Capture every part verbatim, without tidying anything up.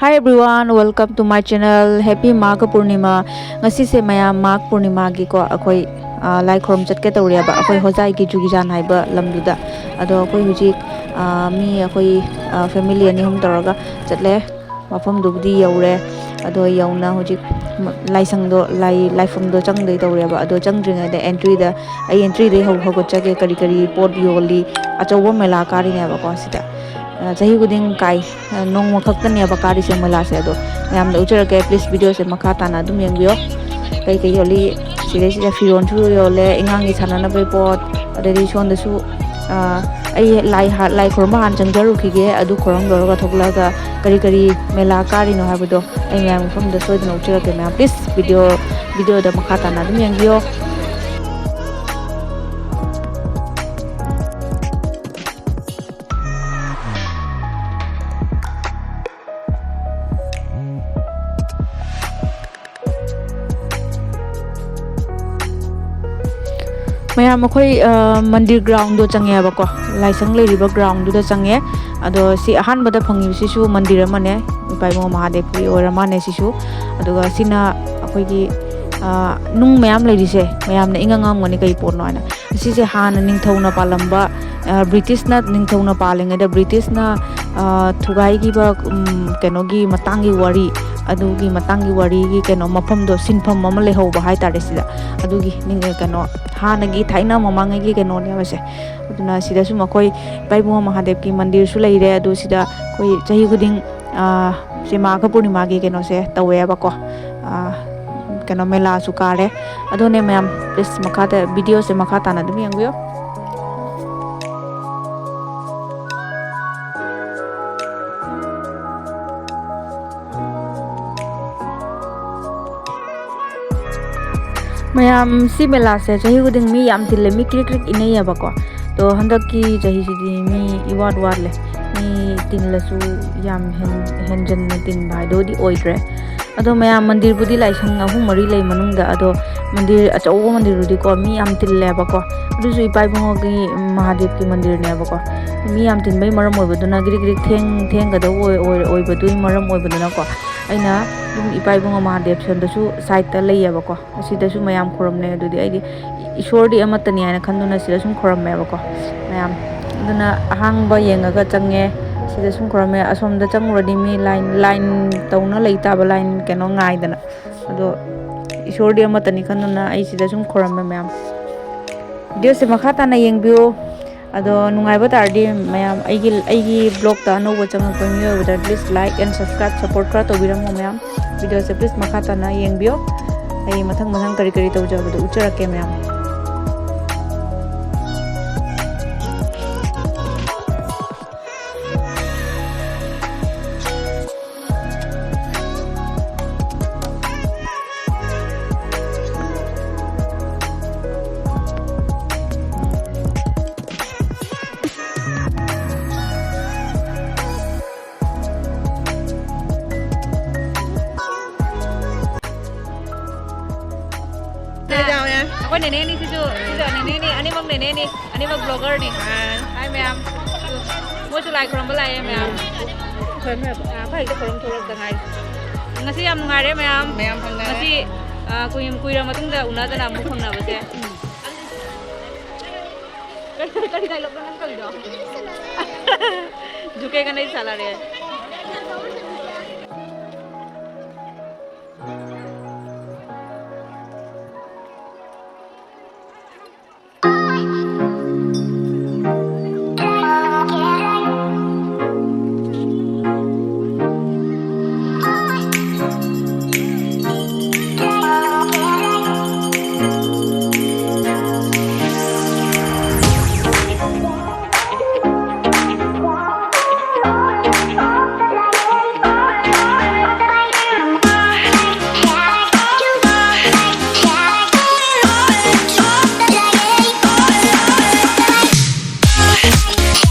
Hi everyone, welcome to my channel. Happy Magha Purnima. ꯉꯁꯤꯁꯦ ꯃꯌꯥꯝ ꯃꯥꯒ ꯄꯨꯔꯅꯤꯃꯥꯒꯤꯀꯣ, ꯑꯩꯈꯣꯏ, ꯑ, ꯂꯥꯏ ꯈꯨꯔꯨꯝ ꯆꯠꯀꯦ ꯇꯧꯔꯤꯑꯕ, ꯑꯩꯈꯣꯏ ꯍꯣꯖꯥꯏꯒꯤ ꯖꯨꯒꯤꯖꯥꯟ ꯍꯥꯏꯕ ꯂꯝꯗꯨꯗ꯫ ꯑꯗꯣ ꯑꯩꯈꯣꯏ ꯍꯧꯖꯤꯛ, ꯑ, ꯃꯤ ꯑꯩꯈꯣꯏ, ꯑ, family ꯑꯅꯤ ꯑꯍꯨꯝ ꯇꯧꯔꯒ ꯆꯠꯂꯦ꯫ ꯃꯐꯝꯗꯨꯕꯨꯗꯤ ꯌꯧꯔꯦ꯫ ꯑꯗꯣ ꯌꯧꯅ ꯍꯧꯖꯤꯛ ꯃ-, ꯂꯥꯏꯁꯪꯗꯣ, ꯂꯥꯏ, ꯂꯥꯏꯐꯝꯗꯣ ꯆꯪꯗꯣꯏ ꯇꯧꯔꯦꯕ꯫ ꯑꯗꯣ ꯆꯪꯗ꯭ꯔꯤꯉꯩꯗ entry ꯗ, ꯑꯩ entry ꯗꯩ ꯍꯧ-, ꯍꯧꯒꯠꯆꯒꯦ꯫ ꯀꯔꯤ ꯀꯔꯤ ꯄꯣꯠ ꯌꯣꯜꯂꯤ? ꯑꯆꯧꯕ ꯃꯦꯂꯥ ꯀꯥꯔꯤꯅꯦꯕꯀꯣ ꯁꯤꯗ꯫ ꯑ, ꯆꯍꯤ ꯈꯨꯗꯤꯡ ꯀꯥꯏ꯫ ꯑ, ꯅꯣꯡꯃ ꯈꯛꯇꯅꯦꯕ ꯀꯥꯔꯤꯁꯦ ꯃꯦꯂꯥꯁꯦ꯫ ꯑꯗꯣ ꯃꯌꯥꯝꯗ ꯎꯠꯆꯔꯛꯀꯦ, please video ꯁꯦ ꯃꯈꯥ ꯇꯥꯅ ꯑꯗꯨꯝ ꯌꯦꯡꯕꯤꯌꯣ꯫ ꯀꯩ ꯀꯩ ꯌꯣꯜꯂꯤ? ꯁꯤꯗꯩꯁꯤꯗ ꯐꯤꯔꯣꯟꯁꯨ ꯌꯣꯜꯂꯦ, ꯑꯉꯥꯡꯒꯤ ꯁꯥꯟꯅꯅꯕꯒꯤ ꯄꯣꯠ, ꯑꯗꯩꯗꯤ ꯁꯣꯝꯗꯁꯨ, ꯑ, ꯑꯩ ꯂꯥꯏ ꯍꯥ-, ꯂꯥꯏ ꯈꯨꯔꯨꯝꯕ ꯍꯥꯟꯅ ꯆꯪꯖꯔꯨꯈꯤꯒꯦ꯫ ꯑꯗꯨ ꯈꯨꯔꯨꯝ ꯂꯣꯏꯔꯒ ꯊꯣꯛꯂꯛꯑꯒ ꯀꯔꯤ ꯀꯔꯤ ꯃꯦꯂꯥ ꯀꯥꯔꯤꯅꯣ ꯍꯥꯏꯕꯗꯣ ꯑꯩ ꯃꯌꯥꯝ ꯃꯐꯝꯗ ꯁꯣꯏꯗꯅ ꯎꯠꯆꯔꯛꯀꯦ ꯃꯌꯥꯝ꯫ Please video, video ꯗ ꯃꯈꯥ ꯇꯥꯅ ꯑꯗꯨꯝ ꯌꯦꯡꯕꯤꯌꯣ꯫ ꯃꯌꯥꯝ ꯑꯩꯈꯣꯏ, ꯑ, ꯃꯟꯗꯤꯔ ground ꯗꯣ ꯆꯪꯉꯦꯕꯀꯣ, ꯂꯥꯏꯁꯪ ꯂꯩꯔꯤꯕ ground ꯗꯨꯗ ꯆꯪꯉꯦ꯫ ꯑꯗꯣ ꯁꯤ ꯑꯍꯥꯟꯕꯗ ꯐꯪꯉꯤꯕꯁꯤꯁꯨ ꯃꯟꯗꯤꯔ ꯑꯃꯅꯦ, ꯏꯄꯥ ꯏꯕꯨꯡꯉꯣ ꯃꯍꯥꯗꯦꯕꯀꯤ ꯑꯣꯏꯔ ꯃꯥꯅꯦ ꯁꯤꯁꯨ꯫ ꯑꯗꯨꯒ ꯁꯤꯅ ꯑꯩꯈꯣꯏꯒꯤ, ꯑ, ꯅꯨꯡ ꯃꯌꯥꯝ ꯂꯩꯔꯤꯁꯦ, ꯃꯌꯥꯝꯅ ꯏꯉꯝ ꯉꯝꯒꯅꯤ ꯀꯩ ꯄꯣꯠꯅꯣ ꯍꯥꯏꯅ꯫ ꯁꯤꯁꯦ ꯍꯥꯟꯅ ꯅꯤꯡꯊꯧꯅ ꯄꯥꯜꯂꯝꯕ, ꯑ, ꯕ꯭ꯔꯤꯇꯤꯁꯅ, ꯅꯤꯡꯊꯧꯅ ꯄꯥꯜꯂꯤꯉꯩꯗ ꯕ꯭ꯔꯤꯇꯤꯁꯅ, ꯑ, ꯊꯨꯒꯥꯏꯈꯤꯕ, ꯎꯝ, ꯀꯩꯅꯣꯒꯤ ꯃꯇꯥꯡꯒꯤ ꯋꯥꯔꯤ, ꯑꯗꯨꯒꯤ ꯃꯇꯥꯡꯒꯤ ꯋꯥꯔꯤꯒꯤ ꯀꯩꯅꯣ ꯃꯐꯝꯗꯣ, ꯁꯤꯟꯐꯝ ꯑꯃ ꯂꯩꯍꯧꯕ ꯍꯥꯏꯇꯥꯔꯦ ꯁꯤꯗ꯫ ꯑꯗꯨꯒꯤ ꯅꯤꯡ-, ꯀꯩꯅꯣ ꯍꯥꯟꯅꯒꯤ ꯊꯥꯏꯅ ꯃꯃꯥꯡꯉꯩꯒꯤ ꯀꯩꯅꯣꯅꯦꯕ ꯁꯦ꯫ ꯑꯗꯨꯅ ꯁꯤꯗꯁꯨ ꯃꯈꯣꯏ ꯏꯄꯥ ꯏꯕꯨꯡꯉꯣ ꯃꯍꯥꯗꯦꯕꯀꯤ ꯃꯟꯗꯤꯔꯁꯨ ꯂꯩꯔꯦ꯫ ꯑꯗꯨ ꯁꯤꯗ ꯑꯩꯈꯣꯏ ꯆꯍꯤ ꯈꯨꯗꯤꯡ, ꯑ, ꯁꯤ ꯃꯥꯘ ꯄꯨꯔꯅꯤꯃꯥꯒꯤ ꯀꯩꯅꯣꯁꯦ ꯇꯧꯋꯦꯕꯀꯣ꯫ ꯑ, ꯀꯩꯅꯣ ꯃꯦꯂꯥꯁꯨ ꯀꯥꯔꯦ꯫ ꯑꯗꯨꯅꯦ ꯃꯌꯥꯝ, please ꯃꯈꯥꯗ video ꯁꯦ ꯃꯈꯥ ꯇꯥꯅ ꯑꯗꯨꯝ ꯌꯦꯡꯕꯤꯌꯣ꯫ ꯃꯌꯥꯝ, ꯁꯤ ꯃꯦꯂꯥꯁꯦ ꯆꯍꯤ ꯈꯨꯗꯤꯡ ꯃꯤ ꯌꯥꯝ ꯇꯤꯜꯂꯦ, ꯃꯤ ꯀ꯭ꯔꯤꯛ ꯀ꯭ꯔꯤꯛ ꯏꯟꯅꯩꯌꯦꯕꯀꯣ꯫ ꯑꯗꯣ ꯍꯟꯗꯛꯀꯤ ꯆꯍꯤꯁꯤꯗꯤ ꯃꯤ ꯏꯋꯥꯠ ꯋꯥꯠꯂꯦ, ꯃꯤ ꯇꯤꯜꯂꯁꯨ ꯌꯥꯝ ꯍꯦꯟ-, ꯍꯦꯟꯖꯟꯅ ꯇꯤꯟꯕ ꯍꯥꯏꯗꯨꯗꯤ ꯑꯣꯏꯗ꯭ꯔꯦ꯫ ꯑꯗꯣ ꯃꯌꯥꯝ, ꯃꯟꯗꯤꯔꯕꯨꯗꯤ ꯂꯥꯏꯁꯪ ꯑꯍꯨꯝ ꯃꯔꯤ ꯂꯩ ꯃꯅꯨꯡꯗ, ꯑꯗꯣ ꯃꯟꯗꯤꯔ ꯑꯆꯧꯕ ꯃꯟꯗꯤꯔꯗꯨꯗꯤꯀꯣ ꯃꯤ ꯌꯥꯝ ꯇꯤꯜꯂꯦꯕꯀꯣ꯫ ꯑꯗꯨꯁꯨ ꯏꯄꯥ ꯏꯕꯨꯡꯉꯣꯒꯤ ꯃꯍꯥꯗꯦꯕꯀꯤ ꯃꯟꯗꯤꯔꯅꯦꯕꯀꯣ꯫ ꯃꯤ ꯌꯥꯝ ꯇꯤꯟꯕꯩ ꯃꯔꯝ ꯑꯣꯏꯕꯗꯨꯅ, ꯒ꯭ꯔꯤꯛ ꯒ꯭ꯔꯤꯛ ꯊꯦꯡ ꯊꯦꯡꯒꯗꯧꯕ ꯑꯣꯏ-, ꯑꯣꯏ-, ꯑꯣꯏꯕꯗꯨꯒꯤ ꯃꯔꯝ ꯑꯣꯏꯕꯗꯨꯅꯀꯣ, ꯑꯩꯅ ꯑꯗꯨꯝ ꯏꯄꯥ ꯏꯕꯨꯡꯉꯣ ꯃꯍꯥꯗꯦꯕ ꯁꯣꯝꯗꯁꯨ ꯁꯥꯏꯠꯇ ꯂꯩꯌꯦꯕꯀꯣ꯫ ꯑꯁꯤꯗꯁꯨ ꯃꯌꯥꯝ ꯈꯨꯔꯨꯝꯅꯩ꯫ ꯑꯗꯨꯗꯤ ꯑꯩꯗꯤ ꯏꯁꯣꯔꯗꯤ ꯑꯃꯠꯇꯅꯤ ꯍꯥꯏꯅ ꯈꯟꯗꯨꯅ ꯁꯤꯗ ꯁꯨꯝ ꯈꯨꯔꯝꯃꯦꯕꯀꯣ ꯃꯌꯥꯝ꯫ ꯑꯗꯨꯅ ꯑꯍꯥꯡꯕ ꯌꯦꯡꯉꯒ ꯆꯪꯉꯦ꯫ ꯁꯤꯗ ꯁꯨꯝ ꯈꯨꯔꯝꯃꯦ꯫ ꯑꯁꯣꯝꯗ ꯆꯪꯉꯨꯔꯗꯤ ꯃꯤ ꯂꯥꯏꯟ, ꯂꯥꯏꯟ ꯇꯧꯅ ꯂꯩ ꯇꯥꯕ, ꯂꯥꯏꯟ ꯀꯩꯅꯣ ꯉꯥꯏꯗꯅ꯫ ꯑꯗꯣ ꯏꯁꯣꯔꯗꯤ ꯑꯃꯠꯇꯅꯤ ꯈꯟꯗꯨꯅ ꯑꯩ ꯁꯤꯗ ꯁꯨꯝ ꯈꯨꯔꯝꯃꯦ ꯃꯌꯥꯝ꯫ ꯚꯤꯗꯤꯑꯣꯁꯦ ꯃꯈꯥ ꯇꯥꯅ ꯌꯦꯡꯕꯤꯌꯨ꯫ ꯑꯗꯣ ꯅꯨꯡꯉꯥꯏꯕ ꯇꯥꯔꯗꯤ ꯃꯌꯥꯝ, ꯑꯩꯒꯤ, ꯑꯩꯒꯤ ꯕ꯭ꯂꯣꯛꯇ ꯑꯅꯧꯕ ꯆꯪꯉꯛꯄ ꯃꯤꯑꯣꯏꯕꯗ please like and subscribe, support ꯈꯔ ꯇꯧꯕꯤꯔꯝꯃꯣ ꯃꯌꯥꯝ꯫ ꯚꯤꯗꯤꯑꯣꯁꯦ please ꯃꯈꯥ ꯇꯥꯅ ꯌꯦꯡꯕꯤꯌꯣ꯫ ꯑꯩ ꯃꯊꯪ ꯃꯊꯪ ꯀꯔꯤ ꯀꯔꯤ ꯇꯧꯖꯕꯗꯣ ꯎꯠꯆꯔꯛꯀꯦ ꯃꯌꯥꯝ꯫ ꯑꯩꯈꯣꯏ ꯅꯦꯅꯦꯅꯤ ꯁꯤꯁꯨ, ꯁꯤꯁꯨ ꯅꯦꯅꯦꯅꯤ, ꯑꯅꯤꯃꯛ ꯅꯦꯅꯦꯅꯤ, ꯑꯅꯤꯃꯛ ꯕ꯭ꯂꯣꯒꯔꯅꯤ꯫ ꯍꯥꯏ ꯃꯌꯥꯝ꯫ ꯃꯣꯏꯁꯨ ꯂꯥꯏ ꯈꯨꯔꯨꯝꯕ ꯂꯥꯛꯑꯦ ꯃꯌꯥꯝ꯫ ꯑꯩꯈꯣꯏ ꯍꯦꯛꯇ ꯈꯨꯔꯨꯝ ꯊꯣꯛꯂꯛꯇ ꯉꯥꯏꯔꯤ꯫ ꯉꯁꯤ ꯌꯥꯝ ꯅꯨꯡꯉꯥꯏꯔꯦ ꯃꯌꯥꯝ꯫ ꯃꯌꯥꯝ ꯐꯪꯅꯔꯦ꯫ ꯉꯁꯤ, ꯑ, ꯀꯨꯏ-, ꯀꯨꯏꯔ ꯃꯇꯨꯡꯗ ꯎꯅꯗꯅ ꯑꯃꯨꯛ ꯐꯪꯅꯕꯁꯦ꯫ ꯀꯔꯤ, ꯀꯔꯤ ꯗꯥꯏꯂꯣꯛꯅꯣ ꯅꯪ ꯇꯧꯔꯤꯗꯣ? झुकेगा नहीं साला रे।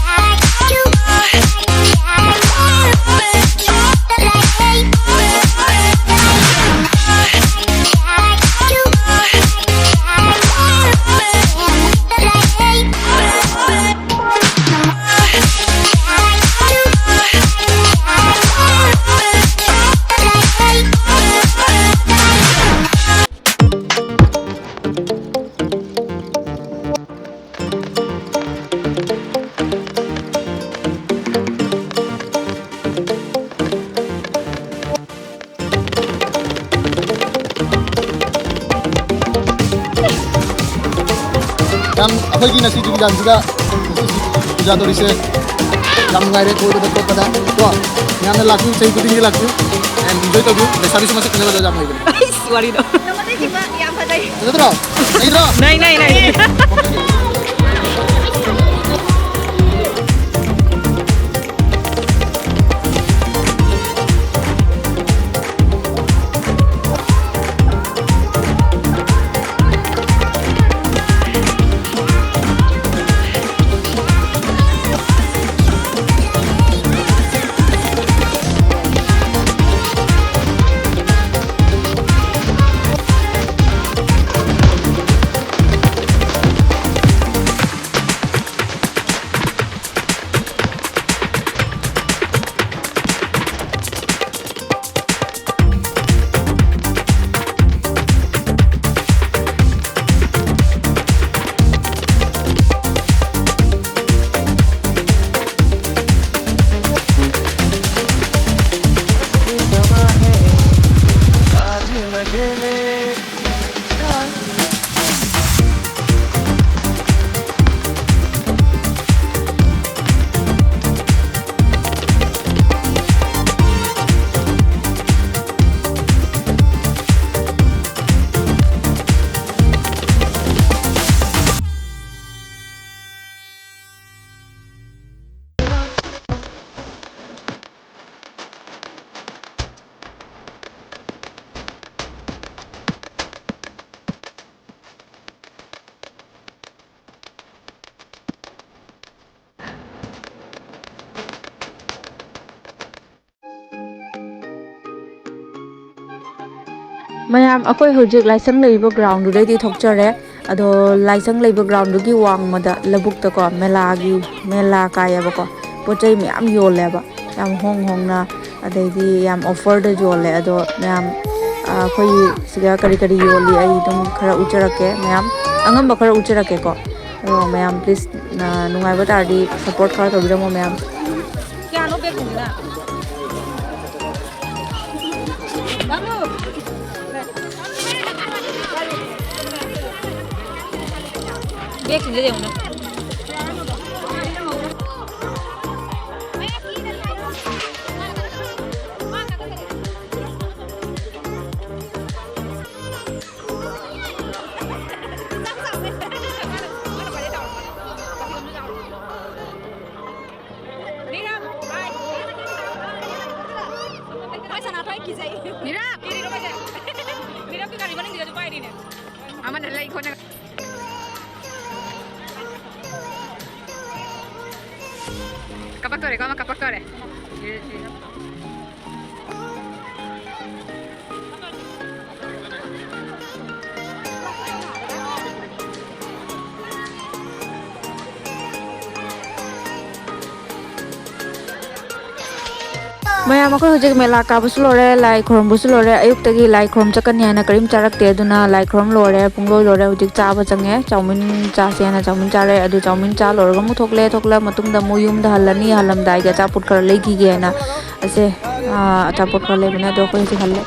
ꯑꯩꯈꯣꯏꯒꯤ ꯉꯁꯤ ꯖꯨꯕꯤꯂꯥꯟꯁꯤꯗ ꯉꯁꯤ ꯄꯨꯖꯥ ꯇꯧꯔꯤꯁꯦ ꯌꯥꯝ ꯅꯨꯡꯉꯥꯏꯔꯦ꯫ ꯀꯣꯏꯕꯗ ꯈꯣꯠꯄꯗ ꯀꯣ, ꯃꯌꯥꯝꯅ ꯂꯥꯛꯄꯤꯌꯨ, ꯆꯍꯤ ꯈꯨꯗꯤꯡꯒꯤ ꯂꯥꯛꯄꯤꯌꯨ꯫ And enjoy ꯇꯧꯕꯤꯌꯨ꯫ ꯂꯩꯁꯥꯕꯤꯁꯨ ꯃꯁꯛ ꯈꯪꯅꯕꯗ ꯌꯥꯝ ꯍꯩꯕꯅꯦ꯫ ꯑꯩꯁ, ꯋꯥꯔꯤꯗꯣ꯫ ꯅꯉꯣꯟꯗꯩ ꯊꯤꯕ ꯌꯥꯝ ꯐꯖꯩ꯫ ꯐꯖꯗ꯭ꯔꯣ? ꯅꯩꯗ꯭ꯔꯣ? ꯅꯩ, ꯅꯩ, ꯅꯩ꯫ ꯃꯌꯥꯝ, ꯑꯩꯈꯣꯏ ꯍꯧꯖꯤꯛ ꯂꯥꯏꯁꯪ ꯂꯩꯔꯤꯕ ground ꯗꯨꯗꯩꯗꯤ ꯊꯣꯛꯆꯔꯦ꯫ ꯑꯗꯣ ꯂꯥꯏꯁꯪ ꯂꯩꯕ ground ꯗꯨꯒꯤ ꯋꯥꯡꯃꯗ ꯂꯧꯕꯨꯛꯇꯀꯣ, ꯃꯦꯂꯥꯒꯤ, ꯃꯦꯂꯥ ꯀꯥꯏꯌꯦꯕꯀꯣ꯫ ꯄꯣꯠ ꯆꯩ ꯃꯌꯥꯝ ꯌꯣꯜꯂꯦꯕ, ꯌꯥꯝ ꯍꯣꯡ ꯍꯣꯡꯅ, ꯑꯗꯩꯗꯤ ꯌꯥꯝ offer ꯗ ꯌꯣꯜꯂꯦ꯫ ꯑꯗꯣ ꯃꯌꯥꯝ, ꯑ, ꯑꯩꯈꯣꯏ ꯁꯤꯗ ꯀꯔꯤ ꯀꯔꯤ ꯌꯣꯜꯂꯤ ꯑꯩ ꯑꯗꯨꯝ ꯈꯔ ꯎꯠꯆꯔꯛꯀꯦ, ꯃꯌꯥꯝ ꯑꯉꯝꯕ ꯈꯔ ꯎꯠꯆꯔꯛꯀꯦꯀꯣ꯫ ꯑꯗꯣ ꯃꯌꯥꯝ please, ꯑ, ꯅꯨꯡꯉꯥꯏꯕ ꯇꯥꯔꯗꯤ support ꯈꯔ ꯇꯧꯕꯤꯔꯝꯃꯣ ꯃꯌꯥꯝ꯫ ꯕꯦꯛꯁꯤꯡꯁꯦ ꯌꯦꯡꯉꯨꯅꯦ꯫ ꯅꯤꯔꯥꯞ! ꯅꯤꯔꯥꯞꯀꯤ ꯒꯥꯔꯤ ꯃꯅꯨꯡꯁꯤꯗꯁꯨ ꯄꯥꯏꯔꯤꯅꯦ꯫ ꯑꯃꯅ ꯂꯩ ꯈꯣꯠꯅ ꯀꯄꯛꯇꯣꯔꯦꯀꯣ, ꯑꯃ ꯀꯄꯛꯇꯣꯔꯦ꯫ ꯃꯌꯥꯝ, ꯑꯩꯈꯣꯏ ꯍꯧꯖꯤꯛ ꯃꯦꯂꯥ ꯀꯥꯕꯁꯨ ꯂꯣꯏꯔꯦ, ꯂꯥꯏ ꯈꯨꯔꯨꯝꯕꯁꯨ ꯂꯣꯏꯔꯦ꯫ ꯑꯌꯨꯛꯇꯒꯤ ꯂꯥꯏ ꯈꯨꯔꯨꯝ ꯆꯠꯀꯅꯤ ꯍꯥꯏꯅ ꯀꯔꯤꯝ ꯆꯥꯔꯛꯇꯦ, ꯑꯗꯨꯅ ꯂꯥꯏ ꯈꯨꯔꯨꯝ ꯂꯣꯏꯔꯦ, ꯄꯨꯡꯂꯣꯏ ꯂꯣꯏꯔꯦ꯫ ꯍꯧꯖꯤꯛ ꯆꯥꯕ ꯆꯪꯉꯦ, ꯆꯥꯎꯃꯤꯟ ꯆꯥꯁꯦ ꯍꯥꯏꯅ ꯆꯥꯎꯃꯤꯟ ꯆꯥꯔꯦ꯫ ꯑꯗꯨ ꯆꯥꯎꯃꯤꯟ ꯆꯥ ꯂꯣꯏꯔꯒ ꯑꯃꯨꯛ ꯊꯣꯛꯂꯛꯑꯦ, ꯊꯣꯛꯂꯛꯑ ꯃꯇꯨꯡꯗ ꯑꯃꯨꯛ ꯌꯨꯝꯗ ꯍꯜꯂꯅꯤ, ꯍꯜꯂꯝꯗꯥꯏꯒꯤ ꯑꯆꯥꯄꯣꯠ ꯈꯔ ꯂꯩꯈꯤꯒꯦ ꯍꯥꯏꯅ꯫ ꯑꯁꯦ, ꯑꯥ, ꯑꯆꯥꯄꯣꯠ ꯈꯔ ꯂꯩꯕꯅꯦ, ꯑꯗꯣ ꯑꯩꯈꯣꯏ ꯍꯧꯖꯤꯛ ꯍꯜꯂꯦ꯫